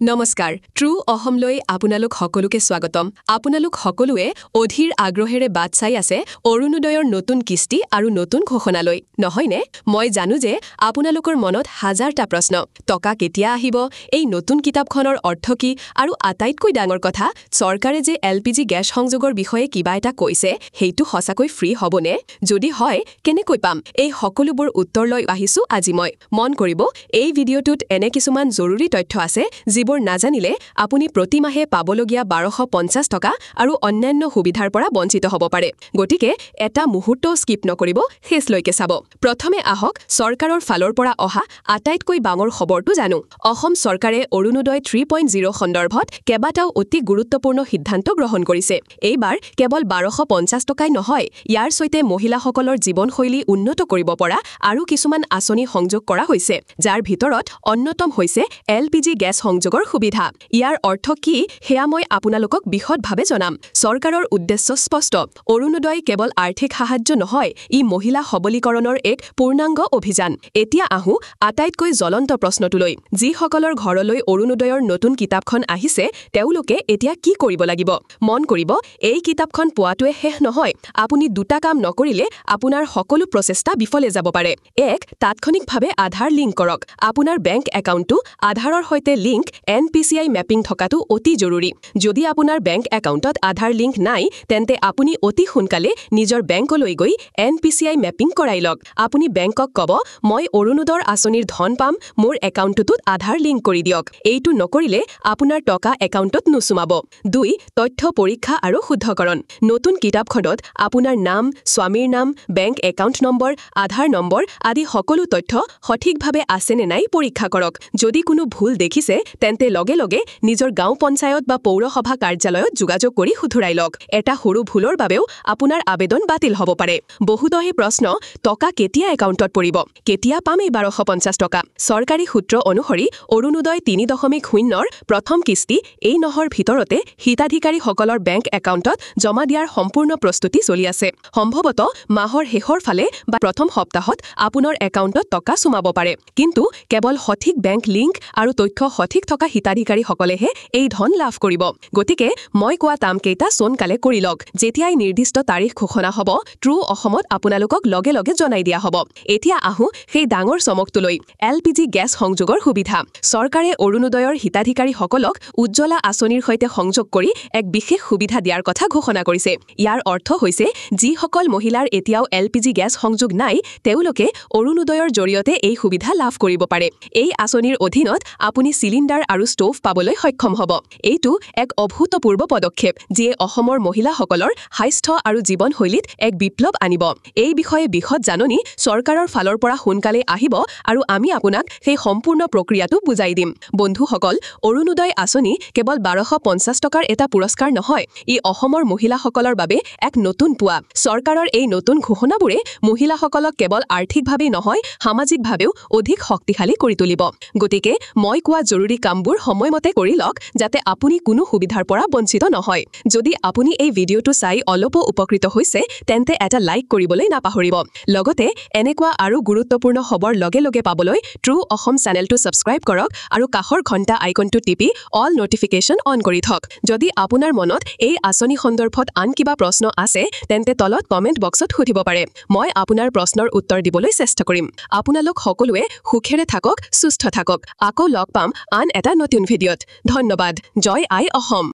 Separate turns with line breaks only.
নমস্কাৰ, ট্ৰু অসমলৈ আপোনালোক সকলোকে স্বাগতম। আপোনালোক সকলোৱে অধীৰ আগ্ৰহেৰে বাট চাই আছে অৰুণোদয়ৰ নতুন কিস্তি আৰু নতুন ঘোষণালৈ, নহয়নে? মই জানো যে আপোনালোকৰ মনত হাজাৰটা প্ৰশ্ন। টকা কেতিয়া আহিব, এই নতুন কিতাপখনৰ অৰ্থ কি আৰু আটাইতকৈ ডাঙৰ কথা, চৰকাৰে যে এলপিজি গেছ সংযোগৰ বিষয়ে কিবা এটা কৈছে, সেইটো সঁচাকৈ ফ্ৰী হ'বনে? যদি হয়, কেনেকৈ পাম? এই সকলোবোৰ উত্তৰ লৈ আহিছো আজি মই। মন কৰিব, এই ভিডিঅ'টোত এনে কিছুমান জৰুৰী তথ্য আছে যিবোৰ নাজানিলে আপুনি প্ৰতিমাহে পাবলগীয়া 1250 টকা আৰু অন্যান্য সুবিধাৰ পৰা বঞ্চিত হ'ব পাৰে। গতিকে এটা মুহূৰ্তও স্কিপ নকৰিব, শেষলৈকে চাব। প্ৰথমে আহক চৰকাৰৰ ফালৰ পৰা অহা আটাইতকৈ ডাঙৰ খবৰটো জানো। অসম চৰকাৰে অৰুণোদয় 3.0 সন্দৰ্ভত কেইবাটাও অতি গুৰুত্বপূৰ্ণ সিদ্ধান্ত গ্ৰহণ কৰিছে। এইবাৰ কেৱল 1250 টকাই নহয়, ইয়াৰ সৈতে মহিলাসকলৰ জীৱনশৈলী উন্নত কৰিব পৰা আৰু কিছুমান আঁচনি সংযোগ কৰা হৈছে, যাৰ ভিতৰত অন্যতম হৈছে এলপিজি গেছ সংযোগৰ সুবিধা। ইয়াৰ অৰ্থ কি, সেয়া মই আপোনালোকক বিশদভাৱে জনাম। চৰকাৰৰ উদ্দেশ্য স্পষ্ট। অৰুণোদয় কেৱল আৰ্থিক সাহায্য নহয়, ই মহিলা সবলীকৰণৰ এক পূৰ্ণাংগ অভিযান। এতিয়া আহোঁ আটাইতকৈ জ্বলন্ত প্ৰশ্নটোলৈ। যিসকলৰ ঘৰলৈ অৰুণোদয়ৰ নতুন কিতাপখন আহিছে, তেওঁলোকে এতিয়া কি কৰিব লাগিব? মন কৰিব, এই কিতাপখন পোৱাটোৱে শেষ নহয়। আপুনি দুটা কাম নকৰিলে আপোনাৰ সকলো প্ৰচেষ্টা বিফলে যাব পাৰে। এক, তাৎক্ষণিকভাৱে আধাৰ লিংক কৰক। আপোনাৰ বেংক একাউণ্টটো আধাৰৰ সৈতে লিংক, এনপিচিআই মেপিং থকাটো অতি জৰুৰী। যদি আপোনাৰ বেংক একাউণ্টত আধাৰ লিংক নাই, তেন্তে আপুনি অতি সোনকালে নিজৰ বেংকলৈ গৈ এনপিচিআই মেপিং কৰাই লওক। আপুনি বেংকক ক'ব, মই অৰুণোদয়ৰ আঁচনিৰ ধন পাম, মোৰ একাউণ্টটোত আধাৰ লিংক কৰি দিয়ক। এইটো নকৰিলে আপোনাৰ টকা একাউণ্টত নোসোমাব। দুই, তথ্য পৰীক্ষা আৰু শুদ্ধকৰণ। নতুন কিতাপখনত আপোনাৰ নাম, স্বামীৰ নাম, বেংক একাউণ্ট নম্বৰ, আধাৰ নম্বৰ আদি সকলো তথ্য সঠিকভাৱে আছে নে নাই পৰীক্ষা কৰক। যদি কোনো ভুল দেখিছে, তেন্তে লগে লগে নিজৰ গাঁও পঞ্চায়ত বা পৌৰসভা কাৰ্যালয়ত যোগাযোগ কৰি শুধৰাই লওক। এটা সৰু ভুলৰ বাবেও আপোনাৰ আবেদন বাতিল হ'ব পাৰে। বহুতৰে প্ৰশ্ন, টকা কেতিয়া একাউণ্টত পৰিব? কেতিয়া পাম এই 1250 টকা? চৰকাৰী সূত্ৰ অনুসৰি অৰুণোদয় 3.0ৰ প্ৰথম কিস্তি এই মাহৰ ভিতৰতে হিতাধিকাৰীসকলৰ বেংক একাউণ্টত জমা দিয়াৰ সম্পূৰ্ণ প্ৰস্তুতি চলি আছে। সম্ভৱতঃ মাহৰ শেষৰ ফালে বা প্ৰথম সপ্তাহত আপোনাৰ একাউণ্টত টকা সোমাব পাৰে। কিন্তু কেৱল সঠিক বেংক লিংক আৰু তথ্য সঠিক থকা হিতাধিকাৰীসকলেহে এই ধন লাভ কৰিব। গতিকে মই কোৱা কামকেইটা সোনকালে কৰি লওক। যেতিয়াই নিৰ্দিষ্ট তাৰিখ ঘোষণা হ'ব, ট্ৰু অসমত আপোনালোকক লগে লগে জনাই দিয়া হ'ব। এতিয়া আহোঁ সেই ডাঙৰ চমকটোলৈ, এলপিজি গেছ সংযোগৰ সুবিধা। চৰকাৰে অৰুণোদয়ৰ হিতাধিকাৰীসকলক উজ্জ্বলা আঁচনিৰ সৈতে সংযোগ কৰি এক বিশেষ সুবিধা দিয়াৰ কথা ঘোষণা কৰিছে। ইয়াৰ অৰ্থ হৈছে, যিসকল মহিলাৰ এতিয়াও এলপিজি গেছ সংযোগ নাই, তেওঁলোকে অৰুণোদয়ৰ জৰিয়তে এই সুবিধা লাভ কৰিব পাৰে। এই আঁচনিৰ অধীনত আপুনি চিলিণ্ডাৰ আৰু ষ্ট'ভ পাবলৈ সক্ষম হ'ব। এইটো এক অভূতপূৰ্ব পদক্ষেপ, যিয়ে অসমৰ মহিলাসকলৰ স্বাস্থ্য আৰু জীৱনশৈলীত এক বিপ্লৱ আনিব। এই বিষয়ে বিশদ জাননী চৰকাৰৰ ফালৰ পৰা সোনকালে আহিব আৰু আমি আপোনাক সেই সম্পূৰ্ণ প্ৰক্ৰিয়াটো বুজাই দিম। বন্ধুসকল, অৰুণোদয় আঁচনি কেৱল 1250 টকাৰ এটা পুৰস্কাৰ নহয়, ই অসমৰ মহিলাসকলৰ বাবে এক নতুন পুৱা। চৰকাৰৰ এই নতুন ঘোষণাবোৰে মহিলাসকলক কেৱল আৰ্থিকভাৱেই নহয়, সামাজিকভাৱেও অধিক শক্তিশালী কৰি তুলিব। গতিকে মই কোৱা জৰুৰী কামবোৰ সময়মতে কৰি লওক, যাতে আপুনি কোনো সুবিধাৰ পৰা বঞ্চিত নহয়। যদি আপুনি এই ভিডিঅ'টো চাই অলপো উপকৃত হৈছে, তেন্তে এটা লাইক কৰিবলৈ নাপাহৰিব। লগতে এনেকুৱা আৰু গুৰুত্বপূৰ্ণ খবৰ লগে লগে পাবলৈ ট্ৰু অসম চেনেলটো ছাবস্ক্ৰাইব কৰক আৰু কাষৰ ঘণ্টা আইকনটো টিপি অল নটিফিকেশ্যন অন কৰি থওক। যদি আপোনাৰ মনত এই আঁচনি সন্দৰ্ভত আন কিবা প্ৰশ্ন আছে, তেন্তে তলত কমেণ্ট বক্সত সুধিব পাৰে। মই আপোনাৰ প্ৰশ্নৰ উত্তৰ দিবলৈ চেষ্টা কৰিম। আপোনালোক সকলোৱে সুখেৰে থাকক, সুস্থ থাকক। আকৌ লগ পাম আন এটা নতুন ভিডিঅ'ত। ধন্যবাদ। জয় আই অসম।